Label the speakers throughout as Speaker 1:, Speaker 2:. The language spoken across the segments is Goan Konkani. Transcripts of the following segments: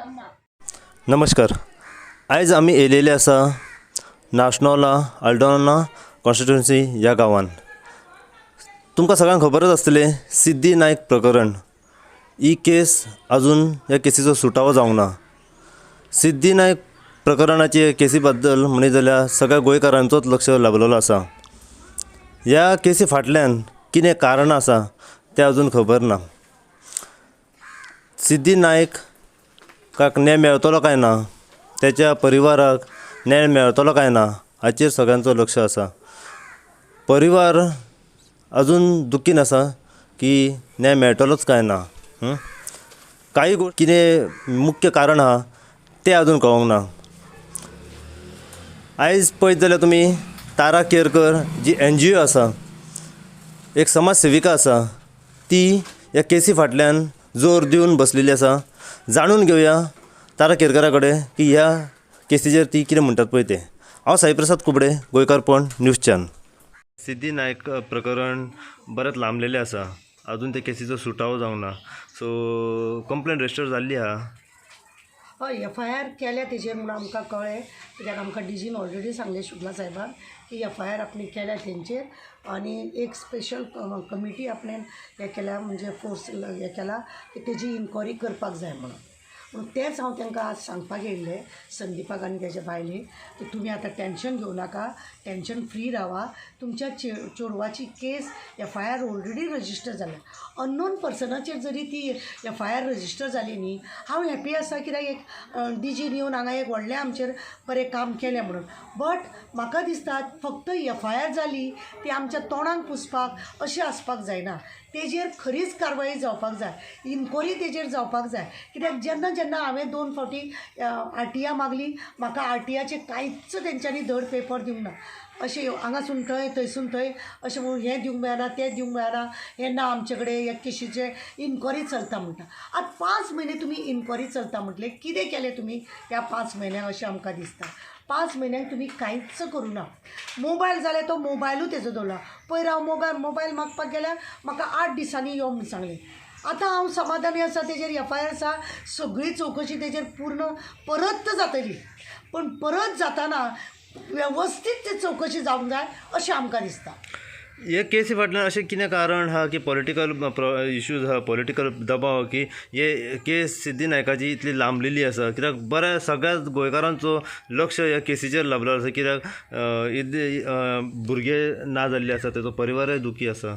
Speaker 1: नमस्कार. आयज आमी येयलेले आसा नाशनोला अल्डोना कॉन्स्टिट्युन्सी ह्या गांवान. तुमकां सगळ्यांक खबरच आसतलें सिद्धी नायक प्रकरण. ही केस अजून ह्या केसीचो सुटावो जावंक ना. सिद्धी नायक प्रकरणाचे केसी बद्दल म्हणीत जाल्यार सगळ्या गोंयकारांचोच लक्ष लागलेलो आसा. ह्या केसी फाटल्यान कितें कारण आसा तें अजून खबर ना. सिद्धी नायक काक न्याय मेळतलो काय ना, तेच्या परिवाराक न्याय मेळतलो काय ना हाचेर सगळ्यांचो लक्ष आसा. परिवार अजून दुखीन आसा की न्याय मेळटलोच काय ना. काही कितें मुख्य कारण आहा तें अजून कळोंक ना. आयज पळयत जाल्यार तुमी तारा केरकर जी एनजीओ आसा, एक समाज सेविका आसा, ती ह्या केसी फाटल्यान जोर दिवन बसलेली आसा. जाणून घेवया तारा केरकरा कडेन की ह्या केसीचेर ती कितें म्हणटात पळय तें. हांव साईप्रसाद कुबडे, गोंयकारपण न्यूज चॅनल. सिद्धी नायक प्रकरण बरेंच लांबलेलें आसा, अजून ते केसीचो सुटावो जावंक ना. सो कंप्लेन रजिस्टर जाल्ली आहा.
Speaker 2: हय, एफआयआर केल्या तेजेर म्हणून आमकां कळ्ळें, कित्याक आमकां डीजीन ऑलरेडी सांगलें शुक्ला साहेबान की एफआयआर आपणे केल्या तेंचेर आनी एक स्पेशल कमिटी आपणें हें केल्या, म्हणजे फोर्स हें केला की तेजी इन्क्वायरी करपाक जाय म्हणून. पूण तेंच हांव तांकां आज सांगपाक येयल्लें, संदीपाक आनी तेज्या बायलेक, की तुमी आतां टेंशन घेवं नाका, टेंशन फ्री रावा. तुमच्या चेडवाची केस एफआयआर ऑलरेडी रजिस्टर जाल्या. अननोन पर्सनाचेर जरी ती एफआयआर रजिस्टर जाली न्ही, हांव हॅपी आसा, कित्याक एक डीजीन येवन हांगा एक व्हडलें आमचेर बरें काम केलें म्हणून. बट म्हाका दिसता फक्त एफआयआर जाली ती आमच्या तोंडाक पुसपाक अशें आसपाक जायना, तेजेर खरीच कारवाई जावपाक जाय, इन्क्वायरी तेजेर जावपाक जाय. कित्याक जेन्ना जेन्ना हांवें 2 फावटी आरटीआर मागली, म्हाका आरटीआरचें कांयच तेंच्यांनी धड पेपर दिवंक ना. अशें हांगासून थंय, थंयसून थंय अशें म्हणून हें दिवंक मेळना, तें दिवंक मेळना, हें ना आमचे कडेन, ह्या केशीचें इन्क्वायरी चलता म्हणटा. आतां 5 म्हयने तुमी इन्क्वायरी चलता म्हटलें, कितें केलें तुमी ह्या 5 म्हयन्यांक अशें आमकां दिसता. 5 म्हयन्यांक तुमी कांयच करूं ना. मोबायल जाल्यार तो मोबायलूय तेजो दवरला. पयर हांव मोबायल मागपाक गेल्यार म्हाका 8 दिसांनी यो म्हूण सांगलें. आतां हांव समाधानी आसा, तेजेर एफआयआर आसा, सगळी चवकशी तेजेर पूर्ण परत जातली, पूण परत जाताना वेवस्थीत ती चवकशी जावंक जाय अशें आमकां दिसता.
Speaker 1: हे केसी फाटल्यान अशें कितें कारण आहा की पॉलिटिकल इश्यूज आहा, पॉलिटिकल दबाव की हे केस सिद्धी नायकाची इतली लांबलेली आसा? कित्याक बऱ्या सगळ्या गोंयकारांचो लक्ष ह्या केसीचेर लाबलो आसा, कित्याक भुरगे ना जाल्ले आसा, तेजो परिवारय दुखी आसा.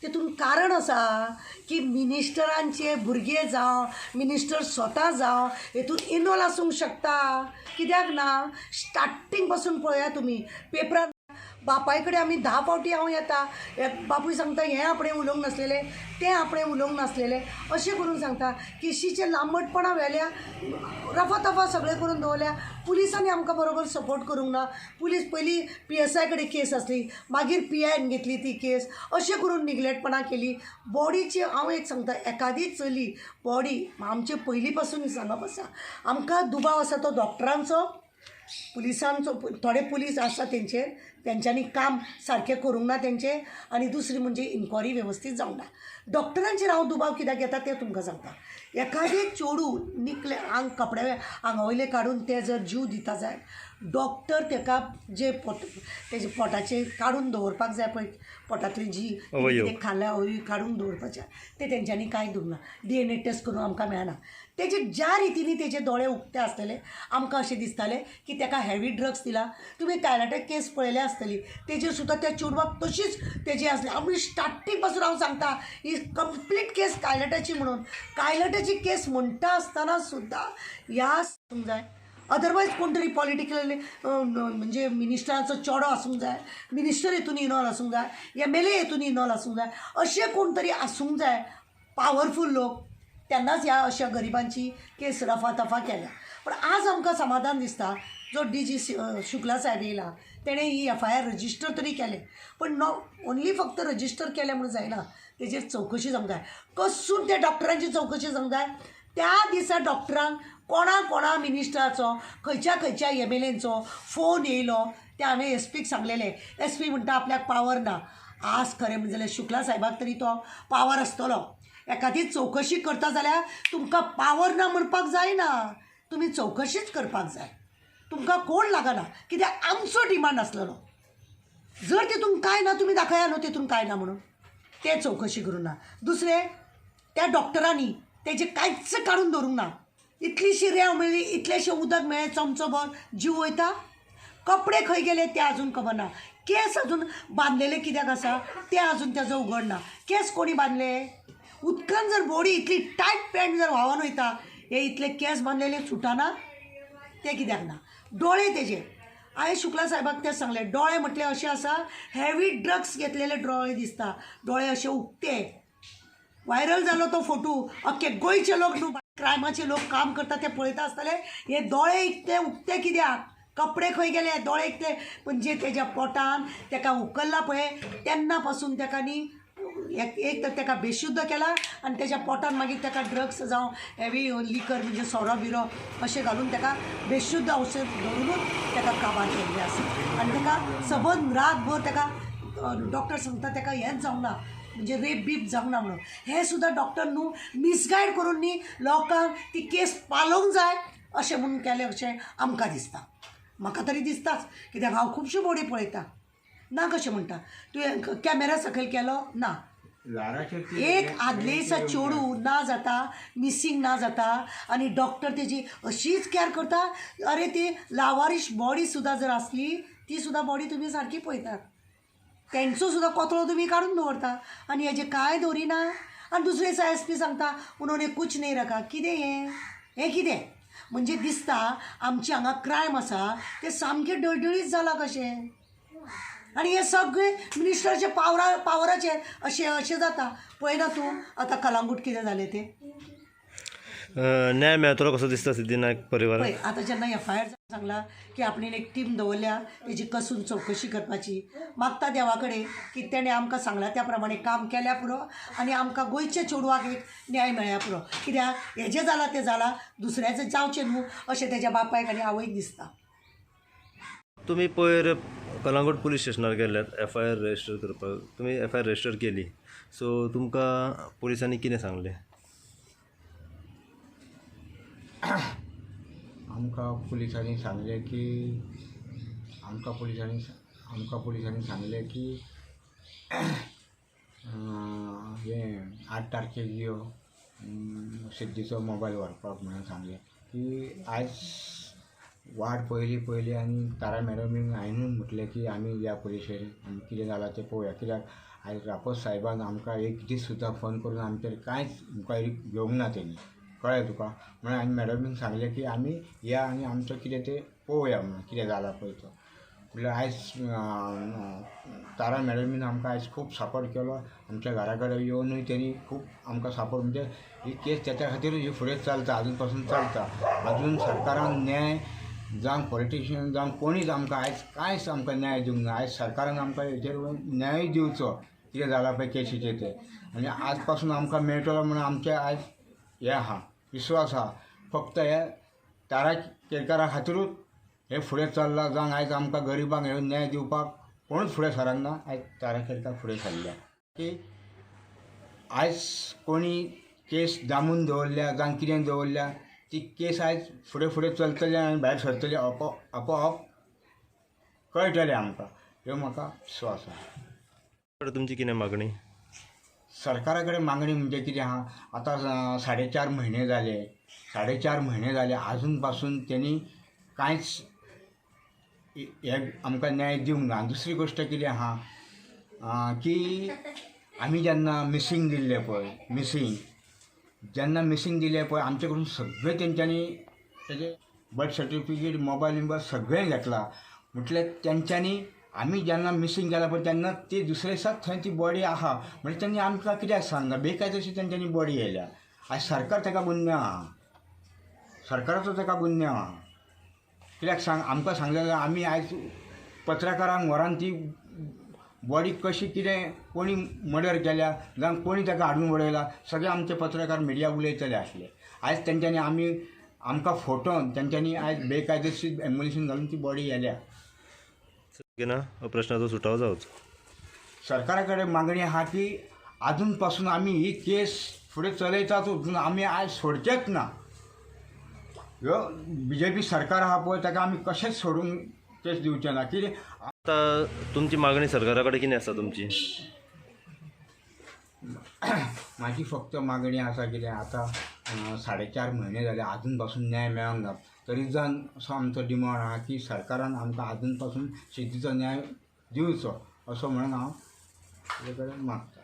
Speaker 2: तितून कारण आसा की मिनिस्टरांचे भुरगे जावं, मिनिस्टर स्वता जावं, हेतून इनवॉल्व आसूंक शकता. कित्याक ना, स्टार्टींग पासून पळया तुमी पेपरान बापाय कडेन आमी 10 फावटी हांव येता, बापूय सांगता हें आपणें उलोवंक नासलेलें, तें आपणें उलोवंक नासलेलें, अशें करून सांगता. केशीचें लांबटपणां व्हेल्या, रफा तफा सगळें करून दवरल्या. पुलिसांनी आमकां बरोबर सपोर्ट करूंक ना. पुलीस पयलीं पीएसआय कडेन केस आसली, मागीर पीआयन घेतली ती केस, अशें करून निग्लेक्टपणां केली. बॉडीची हांव एक सांगता, एकादी चली बॉडी आमचे पयलीं पासून सांगप आसा, आमकां दुबाव आसा तो डॉक्टरांचो, पुलिसांचो. थोडे पुलीस आसा तेंचेर, तेंच्यांनी काम सारकें करूंक ना तेंचें, आनी दुसरी म्हणजे इन्क्वायरी वेवस्थीत जावंक ना. डॉक्टरांचेर हांव दुबाव कित्याक घेता तें तुमकां सांगता. एखादें चेडूं निकले आंग कपड्या आंगा वयले काडून तें जर जीव दिता जायत, डॉक्टर तेका जे पोट तेजे पोटाचेर काडून दवरपाक जाय पळय, पोटांतली जी कितें खाल्या अवयव काडून दवरपाचें, तें तेंच्यांनी कांय दवरूंक ना. डीएनए टेस्ट करून आमकां मेळना. तेजे ज्या रितीनी तेजे दोळे उक्ते आसतले, आमकां अशें दिसतालें की तेका हेवी ड्रग्स दिला. तुमी कायलाटे केस पळयल्या आसतली, तेजेर सुद्दां त्या चेडवाक तशीच तेजी आसली. आमी स्टार्टींग पासून हांव सांगता ही कंप्लीट केस कायलाट्याची म्हणून. कायलाट्याची केस म्हणटा आसतना सुद्दां ह्या आसूंक जाय, अदरवायज कोण तरी पॉलिटिकली म्हणजे मिनिस्टराचो चेडो आसूंक जाय, मिनिस्टर हेतून इनवॉल्व आसूंक जाय, एमएलए हेतून इनवॉल्व आसूंक जाय, अशें कोण तरी आसूंक जाय पावरफूल लोक, तेन्नाच ह्या अशा गरिबांची केस रफा तफा केल्या. पण आज आमकां समाधान दिसता, जो डीजी शुक्ला साहेब येयला तेणें ही एफआयआर रजिस्टर तरी केलें. पण नो ओनली फक्त रजिस्टर केलें म्हणून जायना, तेजेर चवकशी जावंक जाय. कसून त्या डॉक्टरांची चवकशी जावंक जाय. त्या दिसा डॉक्टरांक कोणा कोणा मिनिस्टराचो, खंयच्या खंयच्या एमएलएंचो फोन येयलो तें हांवें एसपीक सांगलेलें. एसपी म्हणटा आपल्याक पावर ना. आज खरें म्हणजे जाल्यार शुक्ला साहेबाक तरी तो पावर आसतलो. एखादी चवकशी करता जाल्यार तुमकां पावर ना म्हणपाक जायना, तुमी चवकशीच करपाक जाय. तुमकां कोण लागना, कित्याक आमचो डिमांड आसलेलो. जर तितून कांय ना तुमी दाखया न्हू तितून कांय ना म्हणून, ते चवकशी करूंक ना. दुसरें, त्या डॉक्टरांनी तेजें कांयच काडून दवरूंक ना. इतलीशी रेंव मेळ्ळी, इतलेशें उदक मेळ्ळें, चमचो भर जीव वयता. कपडे खंय गेले ते आजून खबर ना. केस अजून बांदलेले कित्याक आसा ते अजून तेजो उगड ना. केस कोणी बांदले? उदकान जर बॉडी इतली टायट पॅन्ट जर व्हांवन वयता, हे इतले केस बांदलेले सुटना ते कित्याक ना? दोळे तेजे, हांवें शुक्ला साहेबाक तें सांगलें, दोळे म्हटले अशें आसा, हेवी ड्रग्स घेतलेले दोळे दिसता, दोळे अशे उक्ते. व्हायरल जालो तो फोटो, अख्खे गोंयचे लोक न्हू क्रायमाचे लोक काम करता ते पळयता आसतले. हे दोळे इतले उक्ते कित्याक? कपडे खंय गेले? दोळे इतले म्हणजे तेज्या पोटान तेका उखल्ला पळय तेन्ना पासून तेका न्ही एक तर तेका बेशुद्ध केला आनी तेज्या पोटान मागीर तेका ड्रग्स जावं हेवी लिकर म्हणजे सोरो बिरो अशें घालून तेका बेशुद्ध औषध दवरूनूच तेका काबार केल्लें आसा. आनी तेका सबंद रातभर तेका डॉक्टर सांगता तेका हेंच जावंक ना, म्हणजे रेप बीप जावंक ना म्हणून. हें सुद्दां डॉक्टर न्हू मिसगायड करून न्ही लोकांक ती केस पालोवंक जाय अशें म्हणून केलें अशें आमकां दिसता. म्हाका तरी दिसताच, कित्याक हांव खुबश्यो बॉडी पळयतां. ना कशें म्हणटा तुवें कॅमेरा सकयल केलो ना. एक आदले दिसा चेडूं ना जाता, मिसींग ना जाता आनी डॉक्टर तेजी अशीच कॅर करता. अरे ती लावारीश बॉडी सुद्दां जर आसली ती सुद्दां बॉडी तुमी सारकी पळयतात, तेंचो सुद्दां कोतळो तुमी काडून दवरता आनी हेजें कांय दवरिना. आनी दुसरे दिसा एस पी सांगता उन्होंने कुछ नहीं रखा. कितें हें? हें कितें म्हणजे दिसता आमचे हांगा क्रायम आसा तें सामकें डळडळीत जालां कशें. आनी हे सगळे मिनिस्टराचे पावराचेर अशें अशें जाता. पळयना तूं आतां कलांगूट कितें जालें तें.
Speaker 1: न्याय मेळटलो कसो दिसता सिद्धी नायक परिवाराक?
Speaker 2: पळय आतां जेन्ना एफ I R सांगला की आपणें एक टीम दवरल्या तेजी कसून चवकशी करपाची, मागता देवा कडेन की तेणें आमकां सांगलां त्या प्रमाणे काम केल्या पुरो आनी आमकां गोंयच्या चेडवाक एक न्याय मेळ्ळ्या पुरो. कित्याक हेजें जालां तें जालां, दुसऱ्याचें जावचें न्हू अशें तेज्या बापायक आनी आवयक दिसता.
Speaker 1: तुमी पयर कलांगूट पुलीस स्टेशनार गेल्यात एफ I R register करपाक, तुमी एफ I R register केली, सो तुमकां पुलिसांनी कितें सांगलें?
Speaker 3: आमकां पुलिसांनी सांगलें की आमकां पुलिसांनी सांगलें की हें 8 तारखेक यो सिद्धीचो मोबायल व्हरपाक म्हणून सांगलें. की आयज वाट पळयली पळयली आनी तारा मॅडमीन हांवें म्हटलें की आमी या पुलिशेन आनी कितें जालां तें पळोवया. कित्याक आयज रापोस साहेबान आमकां एक दीस सुद्दां फोन करून आमचेर कांयच इन्क्वायरी घेवंक ना तेणी, कळ्ळें तुका. म्हणून हांवें मॅडमीन सांगलें की आमी या आनी आमचो कितें तें पळोवया म्हणून कितें जालां पळय तो. म्हणल्यार आयज तारा मॅडमीन आमकां आयज खूब सपोर्ट केलो. आमच्या घरा कडेन येवनूय तेणी खूब आमकां सपोर्ट, म्हणजे ही केस तेच्या खातीरूच ही फुडें चलता, आजून पासून चलता. आजून सरकारान न्याय जावं पॉलिटिशियन जावं कोणीच आमकां आयज कांयच आमकां न्याय दिवंक ना. आयज सरकारान आमकां हेचेर न्याय दिवचो कितें जालां पळय केशीचेर तें. आनी आज पासून आमकां मेळटलो म्हणून आमचें आयज हें आहा, विश्वास आहा. फक्त हे तारा केरकारा खातीरूच हे फुडें चल्लां. जावन आयज आमकां गरिबांक हे न्याय दिवपाक कोणूच फुडें सरना, आयज तारा केरकार फुडें सरल्या. की आयज कोणी केस दामून दवरल्या जावं कितें दवरल्या ती केस आयज फुडें फुडें चलतली आनी भायर सरतली आपोआप कळटलें आमकां, ह्यो म्हाका विश्वास आहा.
Speaker 1: तुमची कितें मागणी?
Speaker 3: सरकारा कडेन मागणी म्हणजे कितें आहा, आतां 4.5 म्हयने जाले, 4.5 म्हयने जाले आजून पासून तेणी कांयच हे आमकां न्याय दिवंक ना. दुसरी गोश्ट कितें आहा की आमी जेन्ना मिसींग दिल्लें पळय, मिसींग जेन्ना मिसींग दिलें पळय आमचे कडून सगळें तेंच्यांनी तेजें बर्थ सर्टिफिकेट, मोबायल नंबर सगळें घेतला. म्हटल्यार तेंच्यांनी आमी जेन्ना मिसींग केला पळय तेन्ना ती दुसरे दिसाच थंय ती बॉडी आहा. म्हणजे तेंणी आमकां कित्याक सांगना, बेकायदेशीर तेंच्यांनी बॉडी येयल्या. आयज सरकार तेका गुन्यांव आहा, सरकाराचो तेका गुन्यांव आहा. कित्याक सांग, आमकां सांगलें जाल्यार आमी आयज पत्रकारांक व्हरान ती बॉडी कशी कितें कोणी मर्डर केल्या जावं कोणी ताका हाडून उडयला सगळे आमचे पत्रकार मिडिया उलयतले आसले. आयज तेंच्यांनी आमी आमकां फोटोन तेंच्यांनी आयज बेकायदेशीर एम्बुलन्सीन घालून ती बॉडी येल्या.
Speaker 1: ना हो प्रश्नाचो सुटावो जावचो.
Speaker 3: सरकारा कडेन मागणी आहा की आजून पासून आमी ही केस फुडें चलयतातूच. आमी आयज सोडचेच ना. ह्यो बीजेपी सरकार आहा पळय ताका आमी कशेंच सोडूंक तेच दिवचे ना. कितें
Speaker 1: आतां तुमची मागणी सरकारा कडेन कितें आसा तुमची?
Speaker 3: म्हाजी फक्त मागणी आसा कितें आतां 4.5 म्हयने जाले आजून पासून न्याय मेळोंक ना, तरी जावन असो आमचो डिमांड आहा की सरकारान आमकां आजून पासून शेतीचो न्याय दिवचो असो म्हणून हांव ताजे कडेन मागता.